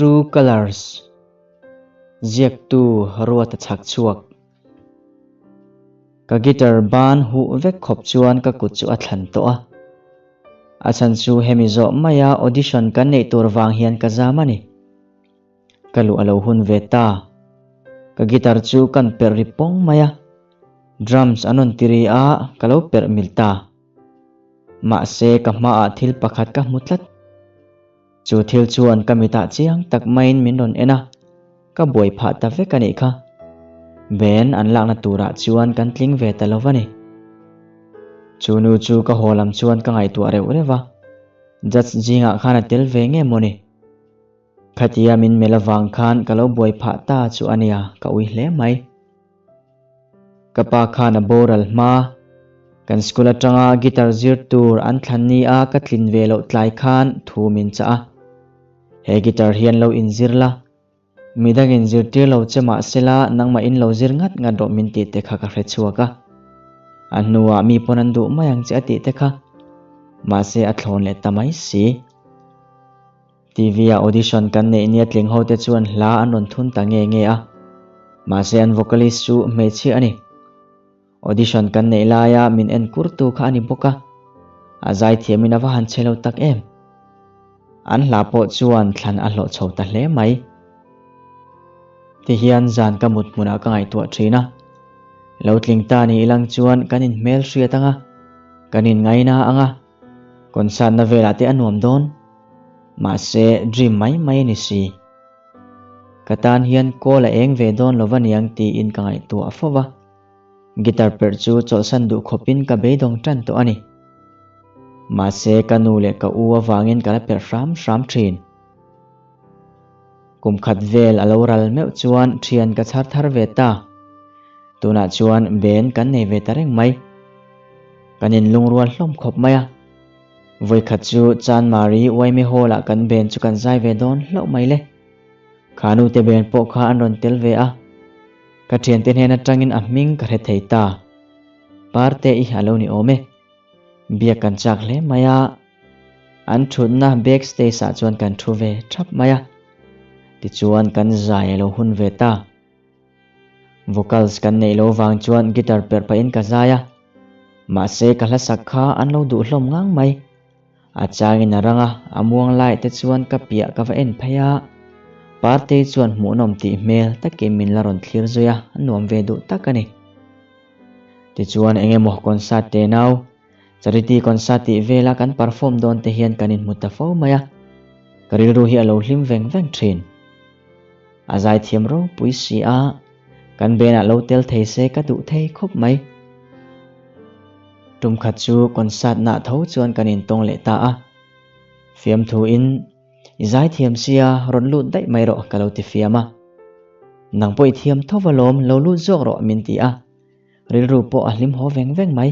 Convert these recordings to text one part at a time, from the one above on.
True Colours Ziaktu Ruata chhak chhuak. Ka guitar ban huh vek khawp chuan ka kut chu a thlan tawh a. A chhan chu hemi zawh maia audition kan neih tur vang hian ka zam a ni. Ka luh a lo hun ve ta. Ka guitar chu kan perh ri pawng mai a. Drums an rawn ti ri a, ka lo perh mil ta. Mahse ka hmaah thil pakhat ka hmu tlat. Chu thil chuan ka mitah chiang tak maiin min rawn en a, ka buai phah ta vek a nih kha. Ben an lakna turah chuan kan tling ve ta lo va ni. Chu nu chu ka haw lam chuan ka ngaihtuah reuh reuh a, judge zingah khan a tel ve nge mawni? Khatia min melh avang khan ka lo buai phah ta chu a nia, ka ui hle mai. Ka pa khan a boral hma. Kan school atanga guitar zir tur an thlan ni a ka tlin ve loh tlai khan thu min chah a. He guitar hian lo inzir la, midang in zirtir lo che mah sela nangmah in lo zir ngat ngat rawh min tih te kha ka hre chhuak a. A hnuah mi pawn an duh mai ang che a tih te kha. Mahse a thlawn leh ta mai si. TV ah audition kan neih nia tling ho te chuan hla an rawn thun ta nge nge a, mahse an vocalist chu hmeichhia a ni. Audition kan neih laia min en kur tu kha a ni bawk a, a zaithiamin a va han che lo tak em. An hla pawh chuan thlan a hlawh chho ta hle mai. Tihian zan ka mut hmunah ka ngaihtuah thin a, lo tling ta ni ilang chuan kan inhmel hriat ang a, kan inngaina ang a, Concert na velah te a nuam dawn. Mahse dream mai mai a ni si. Ka tan hian call a eng ve dawn lo va niang tiin ka ngaihtuah a fo va. Guitar perh chu chawlhsan duh khawpin ka beidawng tan tawh a ni. Mahse ka nu leh ka u avangin ka la perh hram hram thin. Kum khat vel a lo ral meuh chuan thian ka chhar thar ve ta. Tunah chuan ben kan nei ve ta reng mai. Kan inlungrual hlawm khawp mai a. Vawikhat chu Chanmari Uaime Hall ah kan ben chu kan zai ve dawn hlauh mai le. Kha nute ben pawh kha an rawn tel ve a. Ka thiante hnen atangin a hming ka hre thei ta. Parte i a lo ni awm e. Biak kan chak hle mai a. An thutna backstage ah chuan kan thu ve thap mai a. Tichuan kan zai a lo hun ve ta. Vocals kan neih loh vang chuan guitar perh pahin ka zai a, mahse ka hla sak kha an lo duh hlawm ngang mai. A changin a rang a, a muang lai te chuan ka piah ka va en phei a, Partei chuan hmuhnawm tih hmel takin min la rawn thlir zui a, a nuam ve duh tak a ni. Tichuan eng emaw concert te nau, charity concert tih vela kan perform dawn te hian kan inhmu ta fo mai a, ka rilru hi a lo hlim veng veng thin. A zaithiam ropui si a, kan benah lo tel thei se ka duh thei khawp mai. Tum khat chu concert nah tho chuan kan intawng leh ta a. Fiamthu in, I zaithiam sia, rawn lut daih mai rawh ka lo ti fiam a. Nang pawh i thiam tho alawm, lo lut zawk rawh min ti a. Rilru pawh a hlim haw veng veng mai.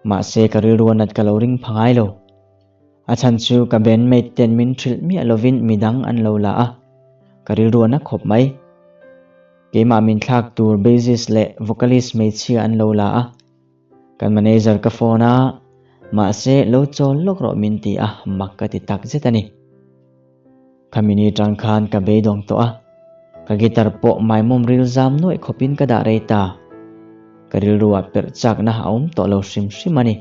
Mahse ka rilru a nat ka lo ring pha ngai lo. A chhan chu ka bandmate ten min hrilh miah lovin midang an lo la a, ka rilru a na khawp mai. Keimah min thlak tur bassist leh vocalist hmeichhia an lo la a, kan manager ka phone a, mahse lo chawl lawk rawh min ti a, mak ka ti tak zet a ni. Khami ni tang khan ka beidawng tawh a, ka guitar pawh maimawm ril zam nuaih khawpin ka dah rei ta. Ka rilruah perh chakna a awm tawh lo hrim hrim a ni.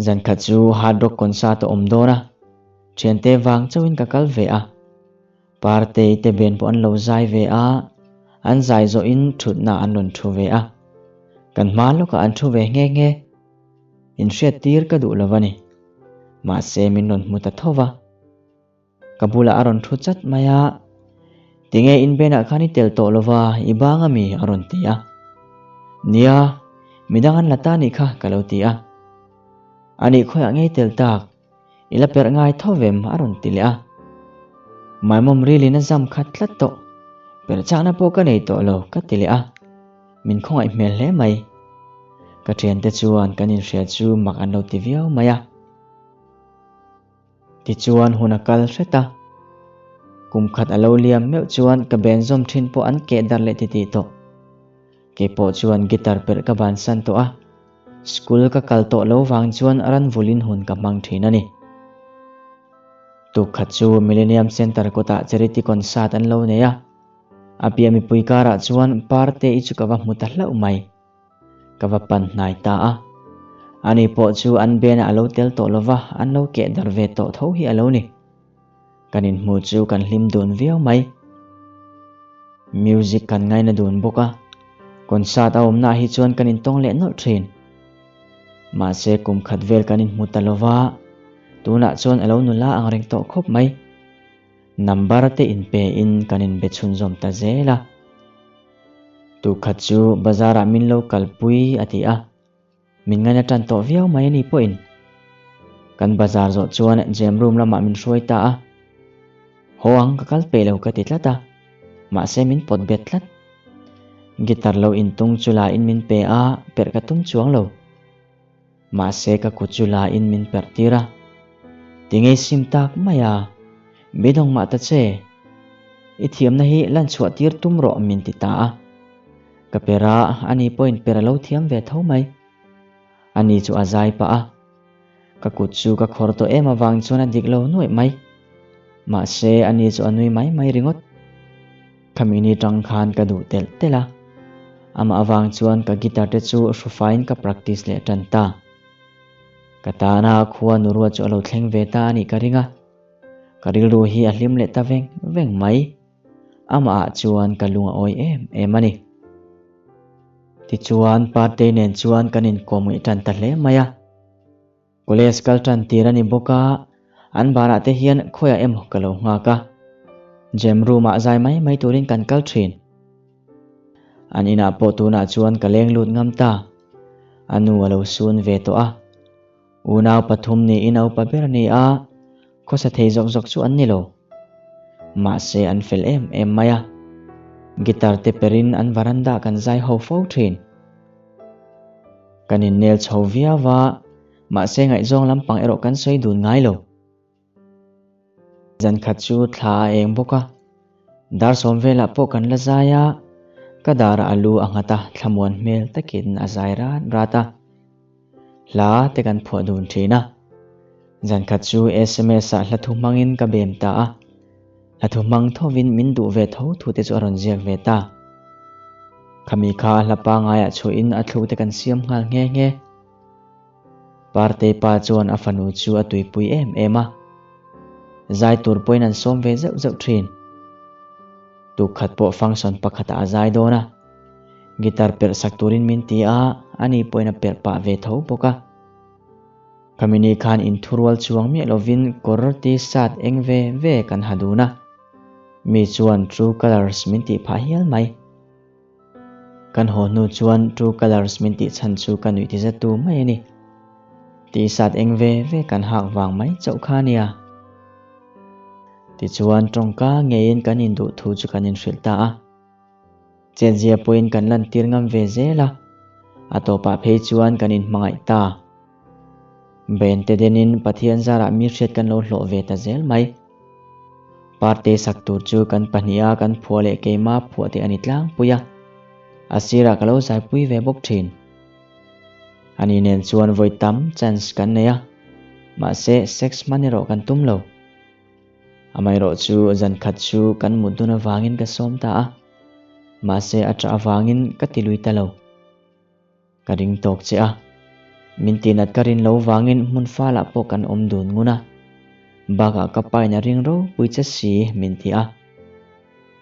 Zankhat chu hard rock concert a awm dawn a, thiante vang chauhin ka kal ve a. Partei te ben pawh an lo zai ve a, an zai zawhin thutna an rawn thu ve a. Kan hma lawkah an thu ve nghe nghe. Inhriat tir ka duh lo a ni. Mahse min rawn hmu ta tho va. Ka bulah a rawn thu chat mai a, Tinge in benah khan i tel tawh lova, i bang ami? a rawn ti a. Nia, midang an la ta nih kha ka lo ti a. Anih khawiah ngei tel tak, i la perh ngai tho vem a rawn ti leh a. Maimawm rilin a zam khat tlat tawh, perh chakna pawh ka nei tawh lo ka ti leh a. Min khawngaih hmel hle mai. Ka thiante chuan kan inhria chu mak an lo ti viau mai a. Tichuan hun a kal hret a, kum khat a lo liam meuh chuan ka ben zawm thin pawh an keh darh leh titih tawh. Kei pawh chuan guitar perh ka bansan tawh a, school ka kal tawh lo vang chuan ran vulin hun ka hmang thin a ni. Tuk khat chu Millennium Centre kawtah charity concert an lo nei a, a piah mipui karah chuan Parte-i chu ka va hmu ta hlauh mai. Ka va pan hnai ta a. Ani pawh chu an band-ah a lo tel tawh lo va, an lo keh darh ve tawh tho hi a lo ni. Kan inhmu chu kan hlim dun viau mai. Music kan ngaina dun bawk a, concert a awmnaah hi chuan kan intawng leh nawlh thin. Mahse kum khat vel kan inhmu ta lo va, tunah chuan a lo nula ang reng tawh khawp mai. Number te inpe in kan inbe chhunzawm ta zel a. Tukhat chu bazar ah min lo kalpui a ti a, min ngaina tan tawh viau mai a ni pawhin. Kan bazar zawh chuan gem room lamah min hruai ta a, haw ang ka kal peih lo ka ti tlat a, mahse min pawt bet tlat. Guitar lo intung chu la in min pe a, perh ka tum chuang lo. Mahse ka kut chu la in min perh tir a, Tingei sim tak mai a, beidawng mah ta che, i thiamna hi lan chhuah tir tum rawh min ti ta a. Ka per a, ani pawhin per a lo thiam ve tho mai. Ani chu a zai pah a, ka kut chu ka khawr tawh em avang chuan a dik lo nuaih mai. Mahse ani chu a nui mai mai ringawt. Khami ni tang khan ka duh telh telh a, amah avang chuan ka guitar te chu hrufaiin ka practice leh tan ta. Ka tana khua nu ruat chu a lo thleng ve ta a nih ka ring a, ka rilru hi a hlim leh ta veng veng mai. Amah ah chuan ka lung a awi em em a ni. Tichuan Partei nen chuan kan inkawm ngaih tan ta hle mai a. College kal tan tir a ni bawk a, an banah te hian khawiah emaw ka lo nghak a. Gym room ah zai mai mai turin kan kal thin. An inah pawh tunah chuan ka leng lut ngam ta. A nu a lo sun ve tawh a. Unau pathum niin a upa ber a ni a, khawsa thei zawk zawk chu an ni lo. Mahse an fel em em mai a. Guitar te perin an varanda kan zai ho fo thin. Kan innel chho viau va, mahse ngaihzawng lampang erawh kan sawi dun ngai lo. Zan khat chu thla a eng bawk a, dar sawm velah pawh kan la zai a, ka darah a lu a nghat a, thlamuan hmel takin a zai rat rat a. Hla te kan phuah dun thin a. Zan khat chu sms ah hla thu hmangin ka bem ta a, hla thu hmang thovin min duh ve tho thu te chu a rawn ziak ve ta. Khami kha a hla pangaiah chhuahin a thluk te kan siam nghal nghe nghe. Partei pa chuan a fanu chu a tuipui em em a, zai tur pawhin an sawm ve zeuh zeuh thin. Tukkhat pawh function pakhatah a zai dawn a, guitar perh sak turin min ti a, ani pawhin a perh pah ve tho bawk a. Khami ni khan inthurual chuang miah lovin kawr t-shirt eng ve ve kan ha dun a, mi chuan true colours min tih phah hial mai. Kan haw hnu chuan true colours min tih chhan chu ka nuih ti zet tu mai a ni. T-shirt eng ve ve kan hak vang mai chauh kha a nia. Tichuan tawngka ngeiin kan induh thu chu kan inhrilh ta a. Chetzia pawhin kan lantir ngam ve zel a, a tawpah phei chuan kan inhmangaih ta. Bente denin Pathian zarah mi hriat kan lo hlawh ve ta zel mai. Parte sak tur chu kan pahniha kan phuah leh keima phuah te a ni tlangpui a, a sirah ka lo zaipui ve bawk thin. Ani nen chuan vawi tam chance kan nei a, mahse sex hman erawh kan tum lo. Amaherawh chu zan khat chu kan mut dun avangin ka sawm ta a, mahse a ṭah avangin ka ti lui ta lo. Ka ring tawk che a, min tihnat ka rin lo vangin hmun falah pawh kan awm dun ngun a, bakah ka pain a ring ropui che si min ti a.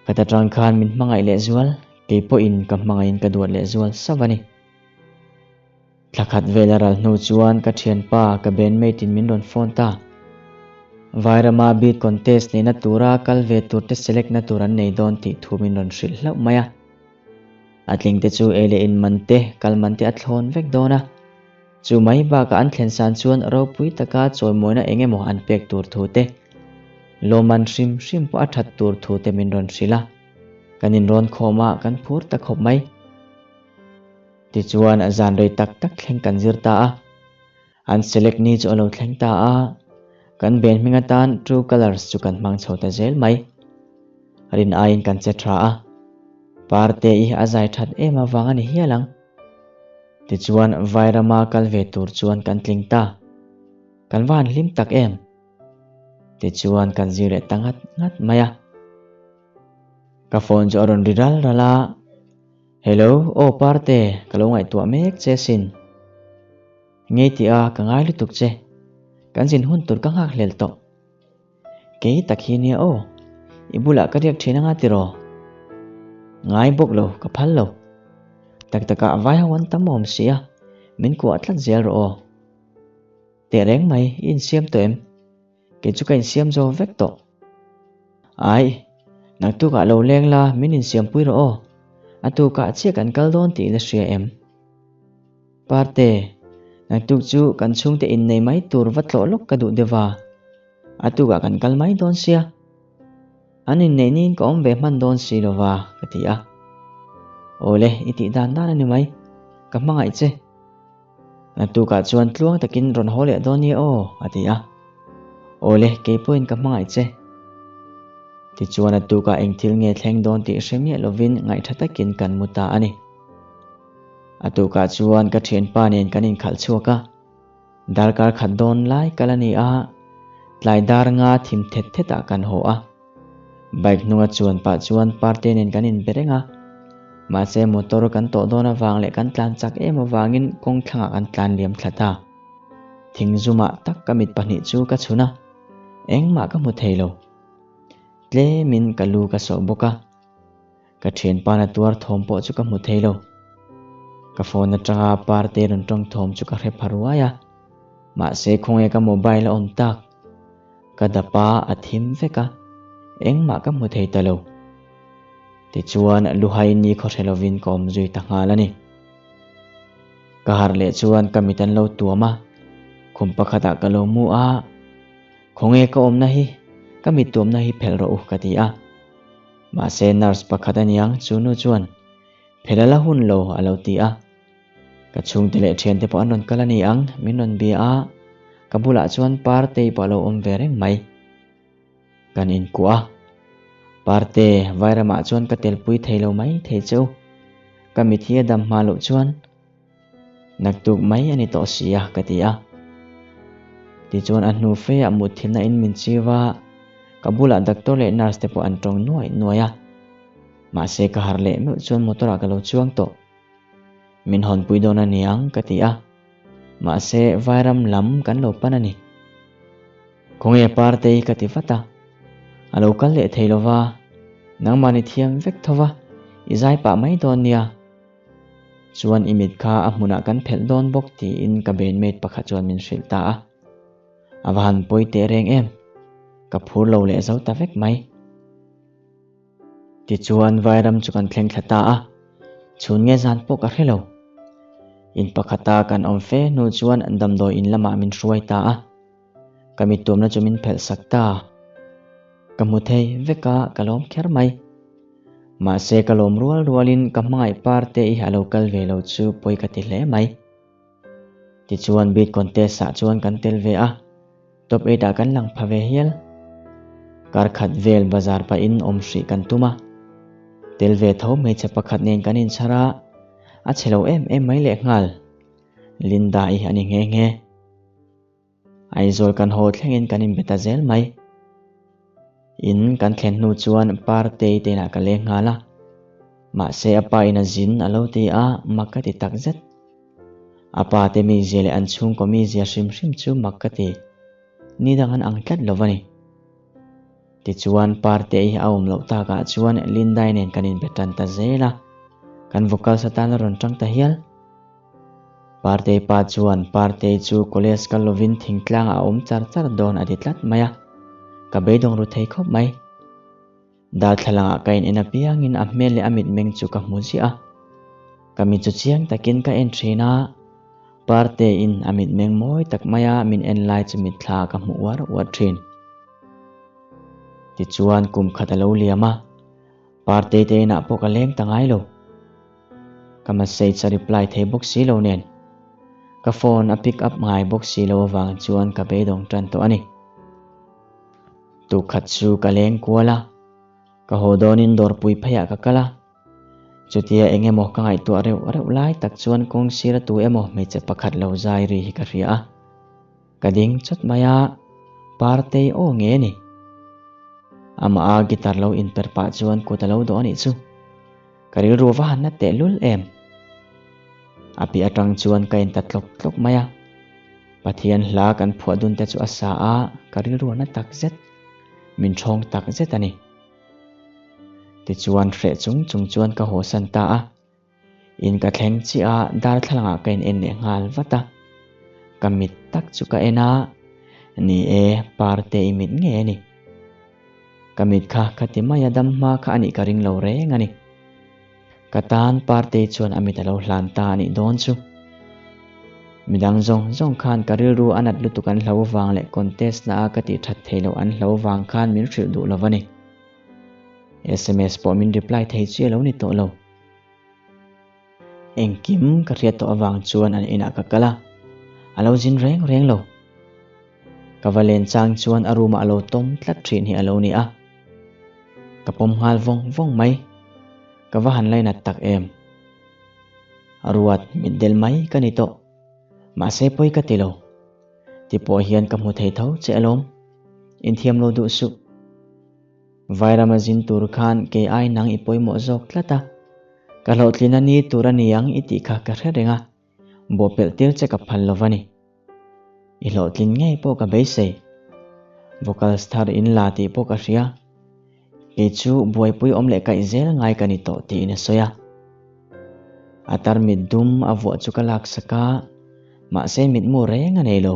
Ka ta ṭang khan min hmangaih lehzual, kei pawhin ka hmangaihin ka duat lehzual sauh a ni. Thla khat vel a ral hnu chuan ka thianpa ka bandmate in min rawn phone ta. Vairama beat contest neihna tura kal ve tur te select na tur an nei dawn tih thu min rawn hrilh hlauh mai a. A tling te chu ei leh in man te, kal man te a thlawn vek dawn a. Chu mai bakah an thlen san chuan ropui taka chawimawina eng emaw an pek tur thu te, lawmman hrim hrim pawh a that tur thu te min rawn hrilh a. Kan inrawn khawm a, kan phur ta khawp mai. Tichuan zan rei tak tak thleng kan zir ta a, an select ni chu a lo thleng ta a, kan ben hming atan True Colours chu kan hmang chho ta zel mai. Rin aiin kan che tha a, Parte i a zai that em avang a ni hial ang. Tichuan Vairama kal ve tur chuan kan tling ta. Kan va han hlim tak em? Tichuan kan zir leh ta ngat ngat mai a. Ka phone chu a rawn ri ral ral a, Hello, aw Parte, ka lo ngaihtuah mek che sin. Ngei tih a, ka ngai lutuk che. Kan zin hun tur ka nghak hlel tawh. Kei tak hi nia aw, i bulah ka riak thin anga tiraw? Ngai bawk lo, ka phal lo. Tak takah vai ho an tam awm si a, min kuah tlat zel rawh aw. Teh reng mai, i insiam tawh em? Kei chu ka insiam zo vek tawh. Aih, naktukah lo leng la, min insiampui rawh aw. A tukah chiah kan kal dawn tih la hria em? Parte, naktuk chu kan chhungte innei mai tur va tlawh lawk ka duh deuh va. A tukah kan kal mai dawn sia. An inneih niin ka awm ve hman dawn si lo va, ka ti a. Awle, i tih dan dan a ni mai. Ka hmangaih che. Naktukah chuan tluang takin rawn haw leh dawn nia aw, a ti a. Awle, kei pawhin ka hmangaih che. Tichuan a tukah eng thil nge thleng dawn tih hre miah lovin ngaihtha takin kan mu ta a ni. A tukah chuan ka thianpa nen kan inkhalh chhuak a. Darkar khat dawn lai kal a ni a, tlai dar nga thim thet thetah kan haw a. Bike hnunga chuan pah chuan Parte nen kan inbe reng a. Mahse motor kan tawh dawn avang leh kan tlan chak em avangin kawng thlangah kan tlan liam thla ta. Thing zumah tak ka mit pahnih chu ka chhun a, engmah ka hmu thei lo. Tlemin ka lu ka sawh bawk a. Ka thianpa na tuar thawm pawh chu ka hmu thei lo. Ka phone atanga Parte rawn tawng thawm chu ka hre pha ruai a. Mahse khawnge ka mobile a awm tak. Ka dap a, a thim vek a. Engmah ka hmu thei ta lo. Tichuan luhai ni khaw hre lovin ka awm zui ta nghal a ni. Ka harh leh chuan ka mit an lo tuam a. Khum pakhatah ka lo mu a. Khawnge ka awmna hi, ka mit tuamna hi phelh rawh u ka ti a. Mahse nurse pakhat a niang chu nu chuan Phel a la hun lo a lo ti a. Ka chhungte leh thiante pawh an rawn kal a ni ang, min rawn bia a, ka bulah chuan Partei pawh a lo awm ve reng mai. Kan inkuah a, Parte, Vairamah chuan ka telpui thei lo mai thei che u. Ka mit hi a dam hma loh chuan Naktuk mai a ni tawh si a, ka ti a. Tichuan a hnu feah mutthilhna in min chiu a, ka bulah doctor leh nurse te pawh an tawng nuai nuai a. Mahse ka harh leh meuh chuan motor ah ka lo chuang tawh. Min hawnpui dawn a niang, ka ti a. Mahse vairam lam kan lo pan a ni. Khawnge Partei ka ti vat a. A lo kal leh thei lova, nangmahni thiam vek tho va, i zai pah mai dawn nia. Chuan i mit kha a hmunah kan phelh dawn bawk tiin ka bandmate pakhat chuan min hrilh ta a. A va han pawi teh reng em? Ka phur lo leh zo ta vek mai. Tichuan Vairam chu kan thleng thla ta a, chhun nge zan pawh ka hre lo. In pakhata kan awm fe hnu chuan damdawi in lamah min hruai ta a. Ka mit tuamna chu min phelh sak ta. Ka hmu thei vek a, ka lawm kher mai. Mahse ka lawm rual rualin ka hmangaih parte i a lo kal ve lo chu pawi ka ti hle mai. Tichuan beat contest ah chuan kan tel ve a, top eight ah kan lang pha ve hial. Kar khat vel bazar pahin awm hrih kan tum a. Tel ve tho hmeichhe pakhat nen kan inchhar a, a chhe lo em em mai lehnghal. Linda i a ni nghe nghe. Aizawl kan haw thlengin kan inbe ta zel mai. In kan thlen hnu chuan Partei te inah ka leng nghal a. Mahse a pa in a zin a lo ti a, mak ka ti tak zet. A pa te mizia leh an chhungkaw mizia hrim hrim chu mak ka ti. Ni dang an ang tlat lo a ni. Tichuan Partei a awm loh takah chuan Lindai nen kan inbe tan ta zel a. Kan vocals atan a rawn tang ta hial. Partei pa chuan Partei chu college kal lovin thingtlangah a awm char char dawn a ti tlat mai a, ka beidawng ru thei khawp mai. Darthlalangah ka in en apiangin a hmel leh a mitmeng chu ka hmu ziah a, ka mit chu chiang takin ka en thin a, Parteiin a mitmeng mawi tak maia min en lai chu mitthla ka hmu uar uar thin. Tichuan kum khat a lo liam a, Partei te inah pawh ka leng ta ngai lo. Ka message a reply thei bawk si lo nen ka phone a pick up ngai bawk si lo avang chuan ka beidawng tan tawh a ni. Tukhat chu ka leng kual a, ka haw dawnin dawrpui pheiah ka kal a. Chutia eng emaw ka ngaihtuah reuh reuh lai tak chuan kawng sira tu emaw hmeichhe pakhat lo zai ri hi ka hria a. Ka ding chawt mai a, Partei aw nge ni? Amah a guitar lo inper pah chuan kut a lo dawh a nih chu. Ka rilru va han na tehlul em? A piah atang chuan ka inta tlawk tlawk mai a. Pathian hla kan phuah dun te chu a sa a, ka rilru a na tak zet. Min ṭhawng tak zet a ni. Tichuan hreh chung chung chuan ka hawsan ta a. In ka thleng chiah a, darthlalang ah ka in en leh nghal vat a. Ka mit tak chu ka en a, ni e, Parte i mit ngei a ni. Ka mit kha ka ti mai a, dam hma kha a nih ka ring lo reng a ni. Ka tan Partei chuan a mit a lo hlan ta a nih dawn chu. Midang zawng zawng khan ka rilru a nat lutuk an hlo vang leh contest na a ka tih that thei loh an hlo vang khan min hrilh duh lo a ni. Sms pawh min reply thei chi a lo ni tawh lo. Engkim ka hriat tawh avang chuan an inah ka kal a, a lo zin reng reng lo. Ka va len chang chuan a room ah a lo tawm tlat thin hi a lo ni a. Ka pawm nghal vawng vawng mai. Ka va han lainat tak em. A ruat mitdel mai ka ni tawh. Mahse pawi ka ti lo. Ti pawh hian ka hmu thei tho che alawm. Inthiam lo duh suh. Vairama zin tur khan kei ai nang i pawimawh zawk tlat a. Ka hlawhtlin a ni tur a ni ang i tih kha ka hre reng a. Bawhpelh tir che ka phal lo va ni. I hlawhtlin ngei pawh ka beisei. Vocals thar in la tih pawh ka hria. Kei chu buaipui awm leh kaih zel ngai ka ni tawh tiin a sawi a. A tarmit dum a vuah chu ka laksak a, mahse mitmu reng a nei lo.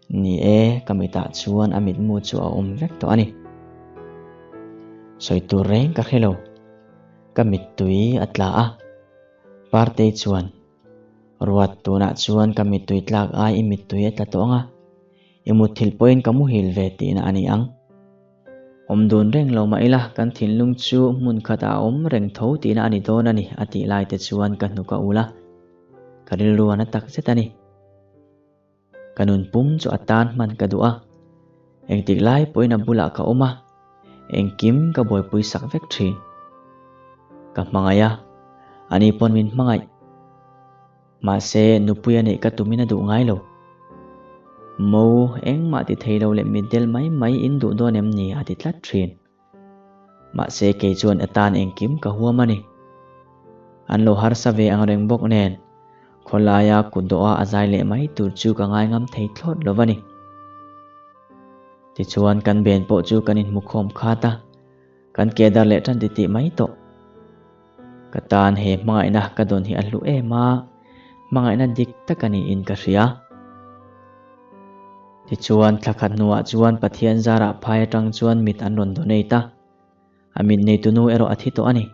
Ni e, ka mitah chuan a mitmu chu a awm vek tawh a ni. Sawi tur reng ka hre lo. Ka mittui a tla a. Partei chuan, Ruat, tunah chuan ka mittui tlak ai i mittui a tla tawh ang a, i mutthilh pawhin ka muhil ve tihna a ni ang. Awm dun reng lo mah ila, kan thinlung chu hmun khatah a awm reng tho tihna a ni dawn a ni, a tih lai te chuan ka hnuk a ul a, ka rilru a na tak zet a ni. Ka nun pum chu a tan hman ka duh a, engtik lai pawhin a bulah ka awm a, engkim ka buaipui sak vek thin. Ka hmangaih a, ani pawn min hmangaih. Mahse, nupui a neih ka tumin a duh ngai lo. Mo, engmah ti thei lo leh mitdel mai mai in duh dawn em ni a ti tlat thin. Mahse kei chuan a tan engkim ka huam a ni. An lo harsa ve ang reng bawk nen, khawlaia kut dawha a zai leh mai tur chu ka ngai ngam thei thlawt lo va ni. Tichuan kan ben pawh chu kan inhmu khawm khat a, kan ke dar leh tan titih mai tawh. Ka tan he hmangaihna ka dawn hi a hlu em a, hmangaihna dik tak a niin ka hria. Tichuan, thla khat hnuah chuan Pathian zarah phai atang chuan mit an rawn donate a, a mit neitu nu erawh a thi tawh a ni.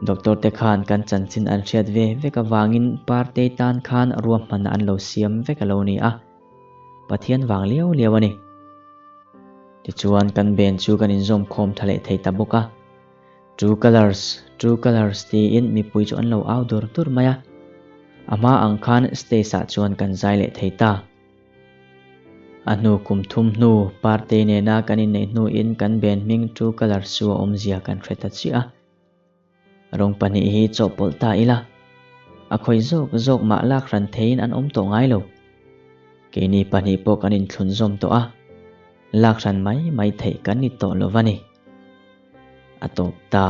Doctor te khan kan chanchin an hriat ve vek avangin Partei tan khan ruahmanna an lo siam vek a lo ni a, Pathian vang liau liau a ni. Tichuan, kan ben chu kan inzawm khawm tha leh thei ta bawk a. True colours, true colours tiin mipui chu an lo au dur dur mai a. A hma ang khan stage ah chuan kan zai leh thei ta. A hnu kum thum hnu Partei nena kan inneih hnuin kan band hming True Colours chu a awmzia kan hre ta chiah a. Rawng pahnih hi chawhpawlh ta ila, a khawi zawk zawk mah lak hran theiin an awm tawh ngai lo. Keini pahnih pawh kan inthlun zawm tawh a, lak hran mai mai theih kan ni tawh lo va ni. A tawp ta.